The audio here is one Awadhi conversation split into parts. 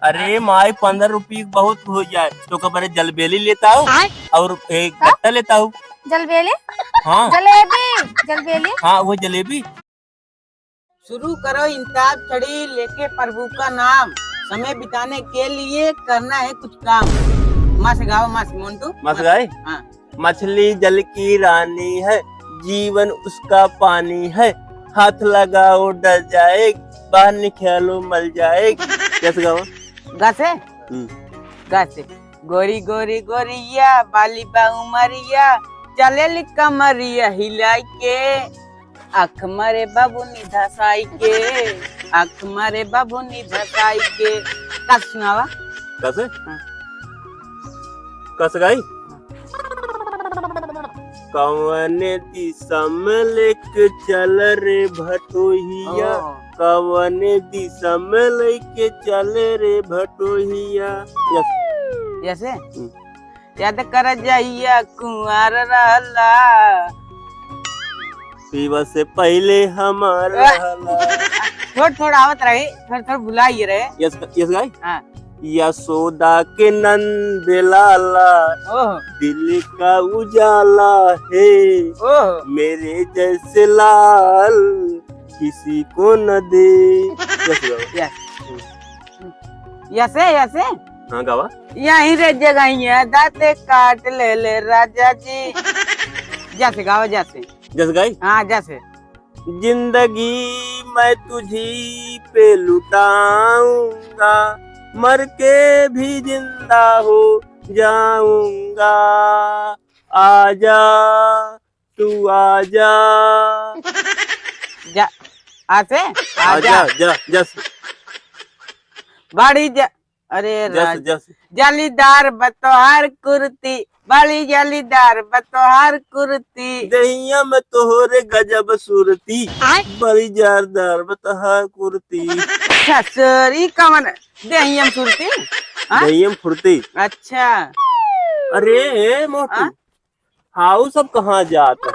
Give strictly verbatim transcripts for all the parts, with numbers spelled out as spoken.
अरे माई, पन्द्रह रुपये बहुत हो जाए, तो का बरे जलबेली लेता हूँ आय? और एक का? गट्टा लेता हूँ। जलबेली? हाँ। जलेबी, जलबेली। हाँ, वो जलेबी। शुरू करो इंताब छड़ी लेके प्रभु का नाम, समय बिताने के लिए करना है कुछ काम। माँ से गाओ, माँ से, मोन्टू। माँ से गाए? हाँ। मछली जल की रानी है, जीवन उसका पानी है, हाथ लगाओ डर जाए, बाहर निकालो मर जाए। कैसे गाओ? गा से? हम्म। गा से। गोरी गोरी गोरिया, बाली बा उमरिया, चलेली कमरिया हिलाई के, आँख मारे बाबूनी धसाई के, आँख मारे बाबूनी धसाई के। का सुनावा? कैसे? हाँ। कैसे गाई? हाँ। कवन दिशा में लेके चल रे भटोहिया, ओ। कवन दिशा में लेके चल रे भटोहिया। यस। यस है? हम्म। याद कर जहिया कुंवार रहला। पीवा से पहिले हमार वाह। रहला। थोड़ थोड़ आवत रहे, थोड़ थोड़ भुलाइए रहे। यस, यस गाई? हाँ। यशोदा के नंद लाला, ओह। दिल का उजाला है, ओह। मेरे जैसे लाल किसी को न दे। यस गाई। यस। हम्म। यसे, यसे? हाँ, गावा। यहीं रे जगहिया दाँते काट ले ले राजा जी। जसे गावा, जसे। जस गाई? हाँ, जसे। जिंदगी मैं तुझी पे लुटाऊंगा, मर के भी जिंदा हो जाऊंगा। आजा, तू आजा। जा, आसे? आजा। आजा, जा, जस। बड़ी जा, अरे जस, राज-, जस। जालीदार बतोहार कुर्ती, बड़ी जालीदार बतोहार कुर्ती। दहिया में तोहरे गजब सुरती, आय? बड़ी जारदार बतोहार कुर्ती। ससुरी कवन दहिया में सुरती? हाँ? दहिया में फुर्ती। अच्छा। अरे, ए मोटू, हाँ? हाउ सब कहाँ जात है?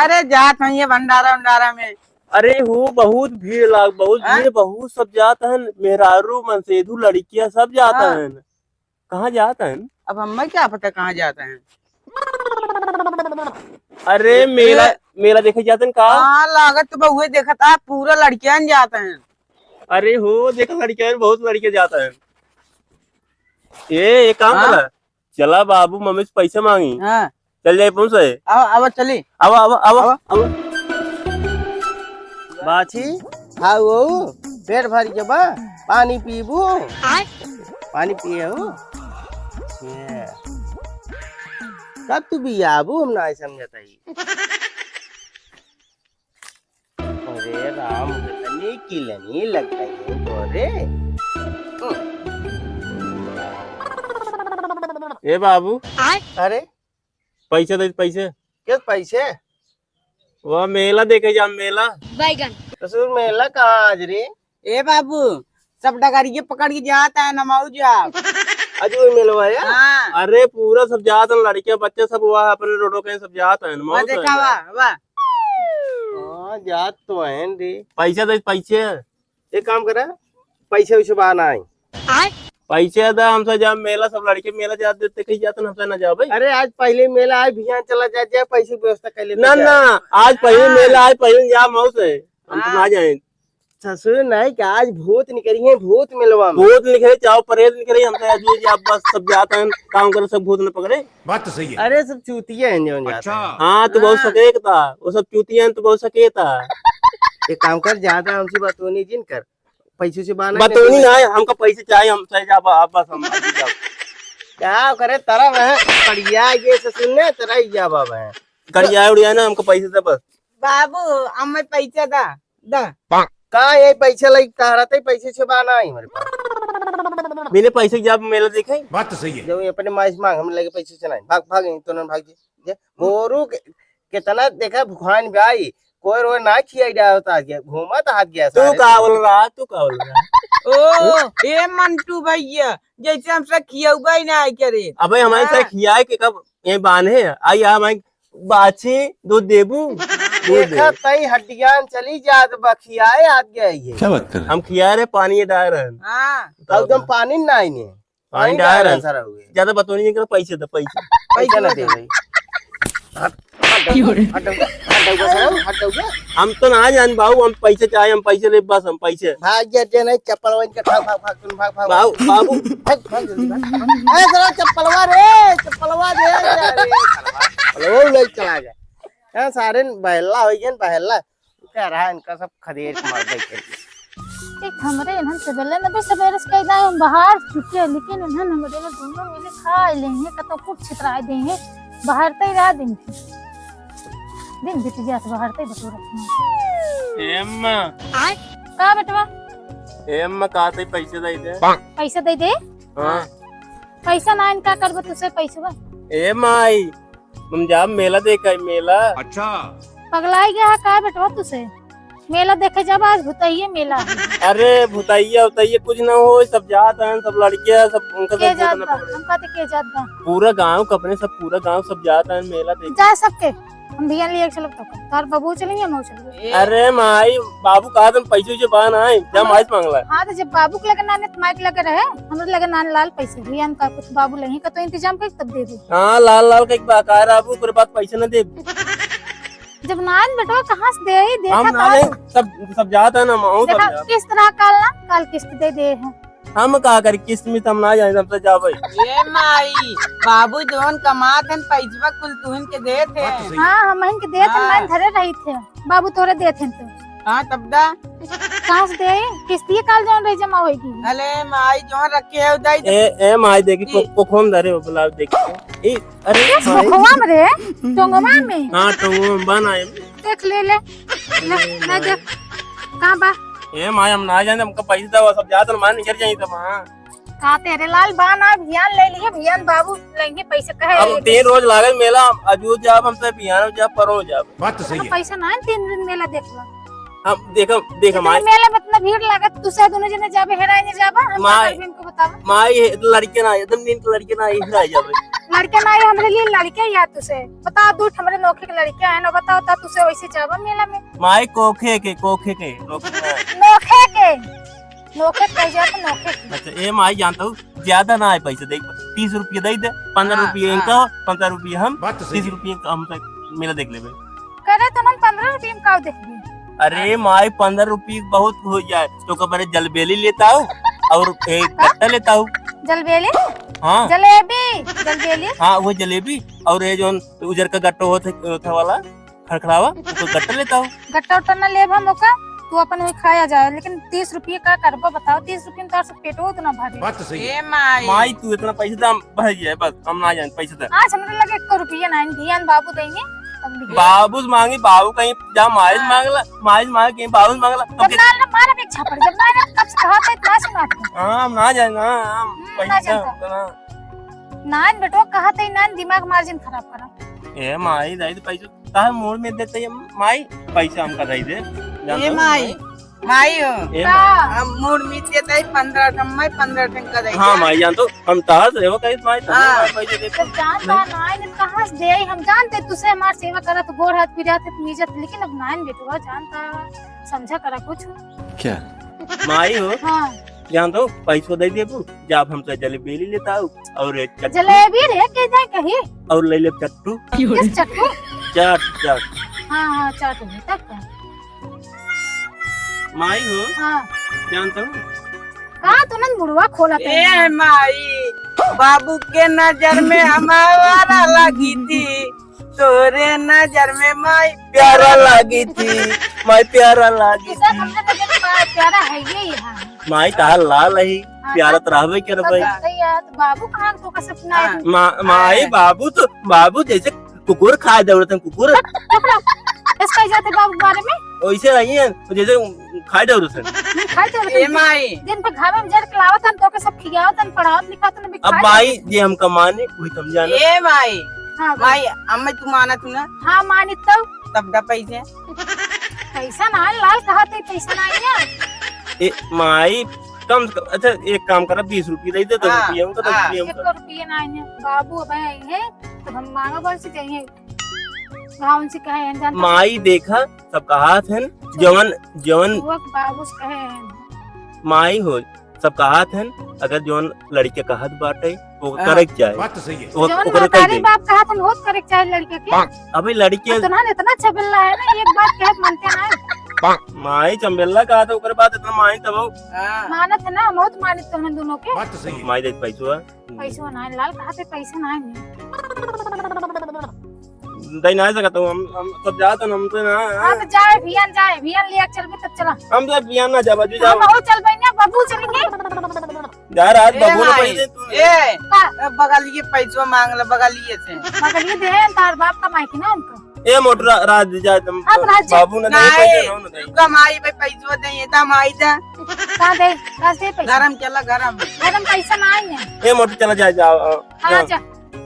अरे, जात हैं ये भंडारा उंडारा में। अरे हो, बहुत भीड़ लाग, बहुत हाँ? भीड़, बहुत सब जात हैं, मेहरारू, मनसेधू, लड़कियां सब जात हाँ। हैं। कहाँ जात हैं? अब हमें क्या पता कहाँ जात हैं? अरे, ए, मेला, ए। मेला देखे जात हैं का? हाँ, लागत तो बहुए देखत है, पूरा लड़कियां जात हैं। अरे हो, देखा लड़कियां, बहुत लड़के जात हैं। ए, एक काम हाँ? करा, चला बाबू, मम्मी से पैसा मांगी। हाँ। चल जाए पहुंच से। आवा, आवा, चली। आवा, आवा, आवा, आवा। आवा। बाछी, हाँ, वो, पेट भर के बा, पानी पीबू? आय। पानी पिए हो? ये। कब तू बियाबू, हम ना समझत हई। अरे राम, कितनी किलनी लग गई है तोरे। ए बाबू। अरे? पैसे दे, पैसे। किस पैसे? वो मेला देखे जा, मेला। बैगन। ससुर, मेला कहाँ आज रे? ए बाबू, सब डगरिये पकड़ के जात है, नमाऊ जाब। आज वही मेलवा है? हाँ। अरे पूरा सब जात हैं, लड़के बच्चे सब हुआ है, अपने रोडों के सब जात हैं, नमाऊ वह देखा, वाह, वाह। हाँ, जात तो हैं रे। पैसे दे, पैसे। एक काम करा, पैसे वैसे बा नाहीं। आय? पैसे दा, हमसे जा मेला, सब लड़के मेला जात देते, कहीं जाते ना, हमसे ना जाओ भाई। अरे आज पहिले मेला, आज बिहान चला जा, जा पैसे व्यवस्था कर लेते ना, जा। ना, आज पहिले हाँ। मेला, आज पहिले जा मऊ से, हम तो हाँ। ना जाए। ससुर नहीं कि आज भूत निकरी है, भूत मिलवा में। भूत निकरे, चाहो प्रेत निकरे, हम तो आज भी आप बस सब जाता है, काम करे, सब भूत न पकड़े। बात तो सही है। अरे सब चूतिया हैं जौन जाता अच्छा। है। हाँ, तू बहुत हाँ। सकेत था, वो सब चूतिया हैं, तू बहुत सकेत था। एक काम कर, ज्यादा हमसे बतौनी जिन कर, पैसे से बहाना बतौनी नहीं। ना है, हमका पैसे चाहे, हम चाहे जा, बा-, बस हम अभी जाओ। क्या करे, तरह में कड़िया ये ससुर ने, तरह ही जा बाबा है। कड़िया उड़िया ना, हमको पैसे दे बस। बाबू, हमें पैसा दा। दा। का ये पैसा लई तारा ते पैसे से बहाना आई हमारे पास। बिना पैसे के जब मेला देखे? बात तो सही है। जब ये अपने माई से मांग, हम लगे पैसे से नहीं। भाग, भाग, यहीं तो ना भाग जे। जे, गोरू के, कितना देखा भुखान भाई, कोई रोए ना खियाई डालता आज गया, घूमा तो हाथ गया तू सारे का दिन। बोल रहा, तू का बोल रहा? ओ, ए मंटू भैया, जैसे हमसे खियौबा ही ना आई करे। अबे हमारे से हाँ। खियाए के कब ये बांधे? आई आ भाई, बाछी, दूध देबू? देखा तई हड्डियान चली जात बा, खियाए आत गए ये। क्या बात कर रहे हैं? हम खिया रहे, पानी डाल रहे हैं। हाँ। और एकदम पानी ना आईने। पानी डाल रहे हैं। सारा हुए। ज्यादा बतौनी नहीं करो, पैसे दो, पैसे। पैसा ना दे भाई। हट, हट, हट, हट, हट, हट, हट, हट। हम तो ना जान बाबू, हम पैसे चाहे, हम पैसे ले, बस हम पैसे। भाग जा, जे नहीं चप्पल वहीं के भाग, भाग, भाग, तुम भाग, भाग, बाबू, भाग। बाबू। भाग, भाग, जल्दी भाग। ए, साला चप्पलवा रे, चप्पलवा दे, दे, अरे, चप्पलवा ले चला गया। हाँ, सारे बहला हो गए, बहला। कह रहा है, इनका सब खदेड़ के मार दे। एक हमरे इन्हन सबेरे न भी सबेरे से कह दाए, हम बाहर छुट्टी है, लेकिन इन्हन हमरे में दोनों मिले खा लेंगे, कतो कुछ छितराए देंगे, बाहर तई रह दिन। दिन बीत जात बाहर तई बटोरत में। ए अम्मा। आय? का बेटवा? ए अम्मा, का तई पैसे दे दे। पैसे दे दे? हाँ। पैसा ना, इनका करबो तुसे पैसवा? ए माई, हम जाब मेला देखे, मेला। अच्छा। पगलाई गया है का बेटवा तुसे? मेला देखे जाब, आज भुतैया मेला है। अरे भुतैया उतैया कुछ ना हो, सब जात हैं, सब लड़के हैं, सब उनका के सब जात भूत ना बा? पकड़े। हम कहते के जात बा? पूरा गांव का अपने सब, पूरा गांव सब जात हैं मेला देखे। जा सबके, हम भियान लिए चलब तो। तार बाबू चलेंगे, हम चलेंगे। अरे माई, बाबू कहा तुम पैसे वैसे बा ना आए, जा हम माई से मांगला। हाँ, तो जब बाबू के लगे नाने, तो माई के लगे रहे, हमरे लगे नाने लाल पैसे, भियान का कुछ बाबू लही का तो इंतजाम कर तब दे दे। हाँ, लाल लाल का एक बात आ रहा, बाबू, ओकरे बाद पैसे ना दे। जब नान बेटवा कहाँ से दे, देखा हम ना था। ले, सब, सब जाता है ना, माऊ सब देखा, जाता। किस तरह काल ना, काल किस्त दे दे है। हम का करी, किस्त में तो हम ना जाए, हम तो जाबे। ए माई, बाबू जौन कमात हन, पैसवा कुल तुहन के देत है। हाँ, हम हन के देत हन, हाँ। मैं धरे रही थे, बाबू तोरे देत हन तो। हाँ, तब दा। कहाँ से दे? किस्तिये काल जौन रही जमा होई की। अले माई, जौन रखे है, उदाई दे। ए, ए माई, देखी, को-, कोखोम धरे हो, बुलाओ, देखी। ए, अरे, किस माई। कोखोवा में रे? टोंगवा में? हाँ, टोंगवा में बन आए। देख ले, ले। ले, ले देख। कहाँ बा? ए माई, हम ना जाने, हमका पैसा दवा, सब जात मार निकल जाई तब, हाँ। का तेरे लाल बा ना, भियान ले लिए, भियान बाबू लेंगे पैसे कहे अब लेके। तीन रोज लागल मेला, अजू जाब हम तो भियान जाब, परो जाब। बात तो सही है। पैसा ना है, तीन दिन मेला देख लो। हम देखो, देख इतना हमारे मेला में इतना भीड़ लागत, तू से दोनों जने जाबे, हेराए नहीं जाबा, हम माई, का करबे इनको बतावा। माई है, लड़के ना, एकदम नींद लड़के ना, इधर आ जाबे। लड़के ना, ये हमरे लिए लड़के या तू से। बताओ, दू हमरे नोखे के लड़के हैं ना, बताओ, ता तू से वैसे जाबा मेला में। माई कोखे के, कोखे के, नोखे ना। नोखे के। नोखे कह जात, नोखे। अच्छा, ए माई जानता हूँ, ज्यादा ना आए पैसे, देख, तीस रुपये दे दे, पन्द्रह हाँ, रुपये हाँ। इनका, पन्द्रह रुपये हम, बात तो सही तीस है। रुपये का हम तक मेला देख लेबे। करे तो हम पन्द्रह रुपये में का देखबे? अरे माई, पन्द्रह रुपये बहुत हो जाए, तो का बरे जलबेली लेता हूँ और एक का? गट्टा लेता हूँ। जलबेली? हाँ। जलेबी, जलबेली? हाँ, वो जलेबी और ये जो उजर का गट्टा होता, होता वाला, खड़खड़ावा, तो गट्टा लेता हूँ। गट्टा उट्टा ना लेब हम ओका, तू अपन वही खाया जाए, लेकिन तीस रुपये का करबो बताओ, तीस रुपये में तो आपसे पेटो उतना भरे। बात तो सही है। ए माई। माई, तू इतना पैसा दे, हम भर जाए, बस, हम ना जाए, पैसा दे। आज हमरे लगे एक रुपया ना है, भियान बाबू देंगे, तब भी। बाबू से मांगी, बाबू कहीं जा माई से हाँ। मांगला, माई से मांगे कहीं बाबू से मांगला, जब ओके। ना, ना, मारा एक झापड़, जब ना, ना, तब से कहा थे, इतना सुना था। हाँ, हम ना जाए ना, हम हम्म, ना पैसा जानता। ना। नान बेटो, कहा थे, नान दिमाग मार्जिन खराब करा। ए माई, दाई तो पैसा तार मोड़ में देते हैं, माई, पैसा हमका दे दे। जानत ए हो, माई, माई हो। ए का? माई। हम मोड़ में देते हैं पन्द्रह ठन, माई, पन्द्रह ठन का दे हाँ, दे। माई, जानत हो, हम तार सेवा करी, माई, तब हाँ। माई पैसे देते। जब जानता ना, ये कहाँ से दे? हम जानते तुसे हमार सेवा करत, गोड़ हाथ पिरात है, मीजत, लेकिन अब नान बेटवा जानता, समझा करा कुछ। क्या? माई हो। हाँ। जानत हो, पैसो दे देबू, जाब हम तो जलेबी ले लेता हूँ और एक चट्टू। जलेबी रे, के जाए कही? और ले ले चट्टू। किस चट्टू? चाट, चाट। हाँ, हाँ, चाट है, तब का? माई हो, हाँ। जानत हो? का तू नन मुड़वा खोला ए था? माई, बाबू के नजर में हमारा लगी थी, तोरे नजर में माई प्यारा लागी थी, माई प्यारा लागी किसे थी। हमरे नजर में बड़ा प्यारा है ये यहाँ। माई तार लाल है, हाँ, प्यारा तो रहबे करबे। तब तो यार, तो बाबू कहाँ तो का सपना है? हाँ। मा-, माई हाँ। बाबू तो, बाबू जैसे कुकुर खाए दौड़त हैं, कुकुर। चुप रह। इसका इज्जत है बाबू के बारे में? वैसे नहीं है, जैसे खाए दौड़त हैं। नहीं, खाए दौड़त हैं। ए माई। दिन पे घामे में जर के लावत हैं, तो के सब खियावत हैं, पढ़ावत लिखावत हैं, अब खाए माई, दौड़त हैं। जे हम कमाने, वही हम जाने। ए माई। हाँ, बोल। माई, अम्मा तू माना तू ना? हाँ, मानी तो। तब दा पैसे। पैसा ना है, लाल कहा थे, पैसा ना है। ए, माई, कम से कम, अच्छा, एक काम करा, बीस रुपये दे दे, दस हाँ, रुपये हमका, दस हाँ। रुपये हमका। एक रुपये ना है, बाबू अब आई है, तब हम मांगा बोल से जाइए। का उनसे कहे हैं, जानता माई देखा, सब कहात हैं, जवन, जवन वो बाबू से कहे हैं। माई हो, सब कहात हैं, अगर जवन लड़के कहत बाटे, वो हाँ, करे के चाहे। बात तो सही है। वो, जवन ओकरे कह महतारी दे। बाप कहात हैं, वो करे के चाहे लड़के के। अबे लड़के अब तो ना इतना छबेल्ला है ना, एक बात कहत मानते ना है। माई चंबेल्ला कहा था, ओकरे बात इतना मानी तब वो। हाँ। मानत है ना, बहुत मानित तो हम दोनों के। बात तो सही है। माई देख पैसवा। पैसवा ना है, लाल कहा थे पैसे ना है। दई ना सकत हो, हम, हम सब जात हन, हमसे ना। हाँ, तो जाए, भियान जाए, भियान लिया चलबे तब चला। हम तो भियान ना जाबा, जो हम जाओ। और चलबे ना, बबू चलेंगे। जा रहा है, ए बबू ने माई, पैसे तू ए, का? ए, बगलिए पैसवा मांग ले, बगलिए से। बगलिए दे, तार बाप कमाई की ना उनको। ए मोटू रा-, राज जाए तुम, हाँ, तो राज जा। बाबू ने दे नहीं, पैसे, ना, ना दे। रुका माई, भाई पैसवा दे, ये तो माई दे। का दे, का दे पैसा? गरम चला, गरम। गरम पैसा ना आई है। ए मोटू चला जाए, जाओ, अ, हाँ, जा। जा।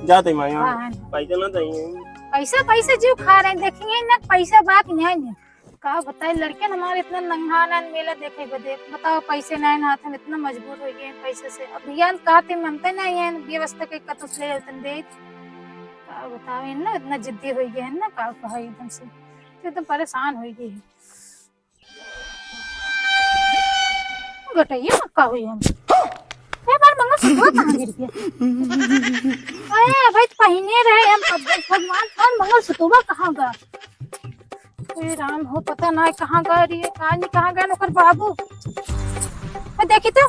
जा तई माई, हाँ। हाँ, हाँ। पैसा ना दे। पैसा, पैसा जीव खा रहे हैं, देखेंगे ना, पैसा बात नहीं है। का बताई, लड़के न हमारे इतना नंगा ना मेला देखे बदे, बताओ, पैसे ना हाथ में, इतना मजबूर हो गए हैं पैसे से। अब भियान कहते मनते नहीं है, व्यवस्था के कतौ से ले लेते दे। का बताओ, इन ना इतना जिद्दी हो गए हैं ना, का कहा एकदम से, तो एकदम परेशान हो गए हैं। गटैया में का हुई हम? ए बार मंगलसूत्र कहाँ गिर गया? अरे भाई, तो पहिने रहे हम, अब भगवान, और मंगलसूत्र कहाँ गया? ए राम हो, पता ना कहाँ गए रही, का नहीं कहाँ गए ओकर बाबू। ए, देखी तो।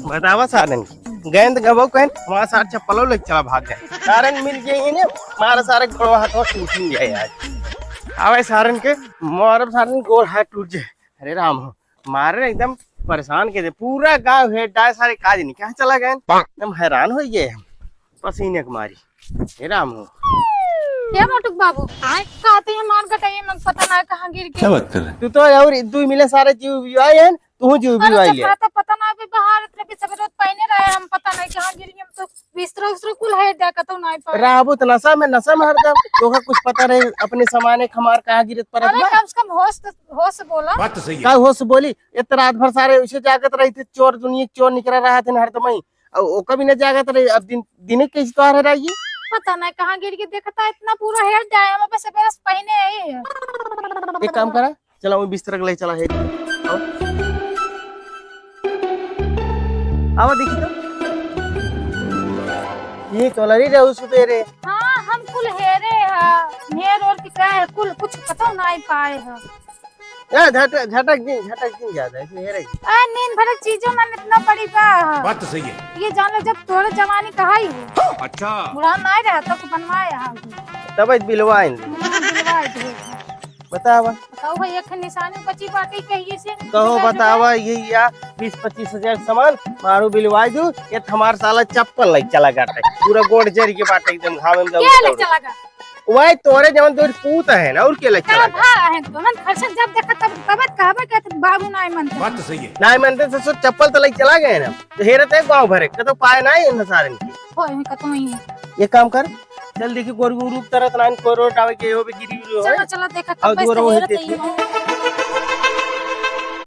बतावा सारन की। गए त गबो कहन, वहाँ सार चप्पलो लेके चला भाग गए। सारन मिल गए इन्हें, मारा सारे गोड़ हाथ टूट जाए आज। आवे सारन के, मारब सारन गोड़ हाथ टूट जाए। अरे राम हो, मारे एकदम परेशान के दे। पूरा गांव हेड डाय सारे काज नहीं, कहाँ चला गए? एकदम हैरान हो गए हम, पसीने के मारी। हे राम हो। हे मोटुक बाबू, आय? कहते हैं मार गटैया में पता ना कहाँ गिर गए। क्या बात कर रहे हैं? तू तो और दू मिले सारे जीव बिवाई है, तू जीव अरे बिवाई जब ले। पता, पता ना अभी बाहर इतने भी सवेरे पहने रहे हम, पता नहीं कहाँ गिर गए हम तो बिस्तरा उस्तरा कुल है दे कतौ नहीं पाए। राबू तो नशा में, नशा में हरदम। तोका कुछ पता रहे अपने सामाने खमार कहाँ गिरत परत अरे बा? कम से कम होश तो, होश से बोला। बात तो सही है। का होश से बोली? इतना रात भर सारे उसे जागत रही थे, चोर दुनिया के चोर निकला रहा थे हरदम ही। अब ओका भी न जागत रही, अब दिन, दिने के इस त्योहार है रही। पता नहीं कहाँ गिर के देखता है, इतना पूरा हेड जाए, हम बस, बस पहने आई है। एक काम करा, चला वो बिस्तर के ले चला है। आओ। आवा देखी तो। ये तो लड़ी रहे उस पे रे। हाँ, हम कुल हेरे हा। हेर और की का है, कुल कुछ पता नहीं पाए हा। ए, झट-, झटक दिन, झटक दिन ज्यादा है, इसमें हेरे। ए, नींद भरे चीजों में इतना बड़ी बा। बात तो सही है। ये जान लो, जब तोरे जवानी कहाई है। अच्छा। बुढ़ा नहीं रहा, तो बनवाए हा। तब आज बिलवाइन। हाँ, बिलवाए दे। बतावा। बताओ भाई, एक निशानी बची बाकी कहिए से। कहो, बिलवा बतावा, ये या बीस पच्चीस हजार के सामान मारू बिलवाए दू, ये हमार साला चप्पल लग चला गया, पूरा गोड़ जर के बाटे एकदम घाम में के लग चला गया? वही तोरे जवन तोर पूत है ना, और के लग का चला गया? भा है तो मन खर्चन जब देखा तब, तब कहबे के तो बाबू नाय मनते। बात तो सही है। नाय मनते तो सो चप्पल तो लग चला गए ना, तो हेरत है गाँव भरे, कतो पाए ना है इन सारन की। होय, होय, कतो ही है। ये काम कर, चल देखी गोरू उरू तरत नान कोरोट आवे के हो बे गिरी उरी होय। चलो, चलो, देखा, अब कब दूर से हो हेरत है।